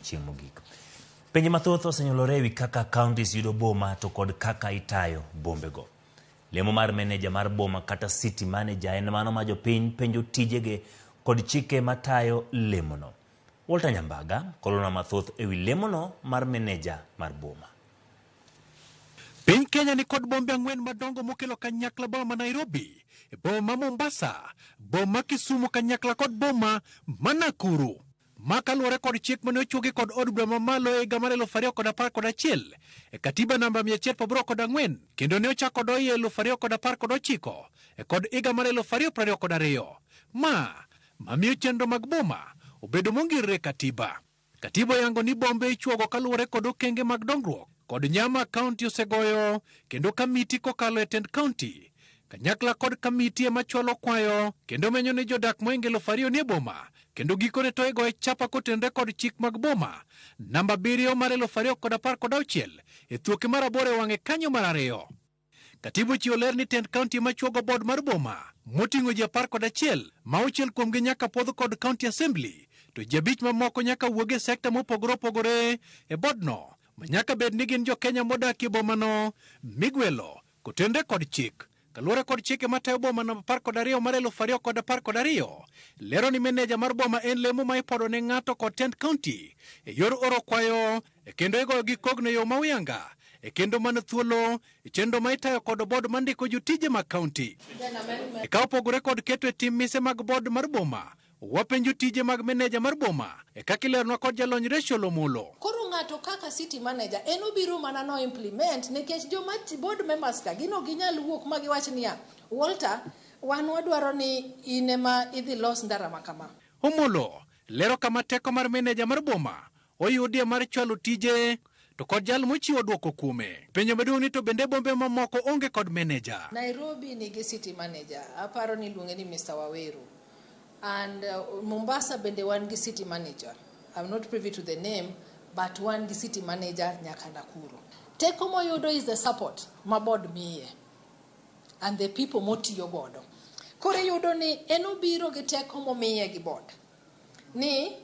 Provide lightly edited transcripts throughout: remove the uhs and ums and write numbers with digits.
Odiochieng' mogik. Penjo mathoth osenyuolore ewi kaka counties yudo boma to kod kaka itayo bombego. Lemo mar meneja mar boma kata city manager en mano ma jopiny penjo tijege kod chike matayo lemono. Walter Nyambaga kolona mathoth ewi lemono mar meneja mar boma. Piny Kenya ni kod bombe ang'wen madongo mokelo kanyakla boma ma Nairobi, boma ma Mombasa, boma ma Kisumu kanyakla kod boma ma Nakuru. Ma kaluwore kod chik mane ochuogi kod od bura mamalo e higa mar 2011 e katiba namba 184 kendo ne ochako doye 2019 e kod higa mar 2022. Ma mamiyo chenro mag boma obedo mongirore e katiba. Katiba oyango ni bombe ichuogo kaluwore kod okenge mag dongruok kod nyama kaunti osegoyo kendo kamiti kokalo e tend kaunti kanyakla kod kamiti ema chwalo kwayo kendo menyo ni jodak moingo 2,000 nie boma kendo gikone to igoye chapa kotenore kod chik mag boma namba 7 mar 2016 e thuoke mar 8 e wang'e kanyo mar 2. Katibu ochiwo ler ni tend kaunti ema chuogo board mar boma moting'o ji 11 ma auchiel kuomgi nyaka puodh kod county assembly to ji 5 mamoko nyaka wuog e sekta mopogore opogore e boardno ma nyaka bed ni gin jo Kenya modak e bomano migwelo kotenre kod chik. Kaluwore kod chike matayo boma namba 12 mar 2012 lero ni meneja mar boma en lemo ma ipodo ne ng'ato kod tend kaunti e yor oro kwayo e kendo igoyo gi kogno e yo ma uyanga e kendo man thuolo e chenro ma itayo kod board mandiko jotije mag kaunti. E ka opogore kod keto e tim mise mag board mar boma, wapenjo tije mag meneja mar boma e kaka ileronwa kod jalony Rachel Omolo. Koro ng'ato kaka city manager en obiro mana no implement nikech joma board members ka gin ok ginyal wuok ma giwach niya Walter wan wadwaro ni in ema idhi los ndara ma kama. Omolo lero kama teko mar meneja mar boma oyudie mar chwalo tije to kod jal mochiwo dwoko kuome. Penjo maduong' ni to bende bombe mamoko onge kod meneja. Nairobi nigi city manager, aparo ni iluonge ni Mr. Waweru. And Mombasa bende wan gi city manager. I'm not privy to the name, but wan gi city manager nyaka Nakuru. Teko moyudo is the support ma board miye and the people motiyo godo. Koro iyudo ni en obiro gi teko momiye gi board ni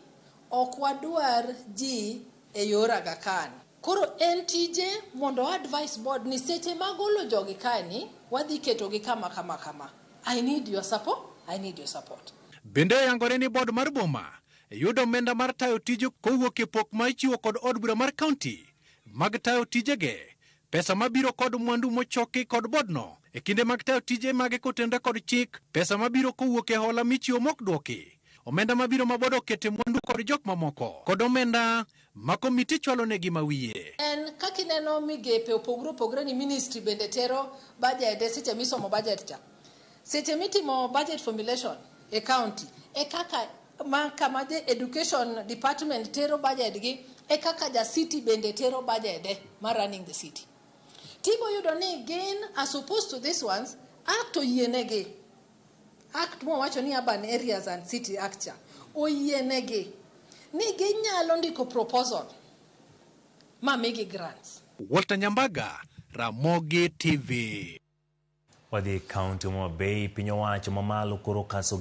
ok wadwar ji e yor Aga Khan. Koro en tije mondo advice board ni seche magolo jogi kae wadhi ketogi kama kama kama. I need your support. I need your support. Bende oyangore ni board mar boma yudo omenda mar tayo tije kowuok e pok ma ichiwo kod od bura mar kaunti mag tayo tijege, pesa mabiro kod mwandu mochoki kod boardno e kinde mag tayo tije mage kotenre kod chik, pesa mabiro kowuok e hola michiwo mok dwoki, omenda mabiro ma board okete mwandu kod jok mamoko, kod omenda ma komiti chwalo negi mawiye. En kaka ineno migepe opogore opogore ni ministry bende tero budget e seche misomo budget cha. Seche mitimo budget formulation e county, e kaka ma kama the education department tero budget gi, e kaka ja city bende tero budget mar running the city. Tibo yudo ni gin as opposed to these ones, act oyienegi. Act mowacho ni Urban Areas and City Act cha, oyienegi ni ginyalo ndiko proposal ma migi grants. Walter Nyambaga, Ramogi TV. Wadhi e kaunti Homa Bay, piny owacho mamalo koro kaso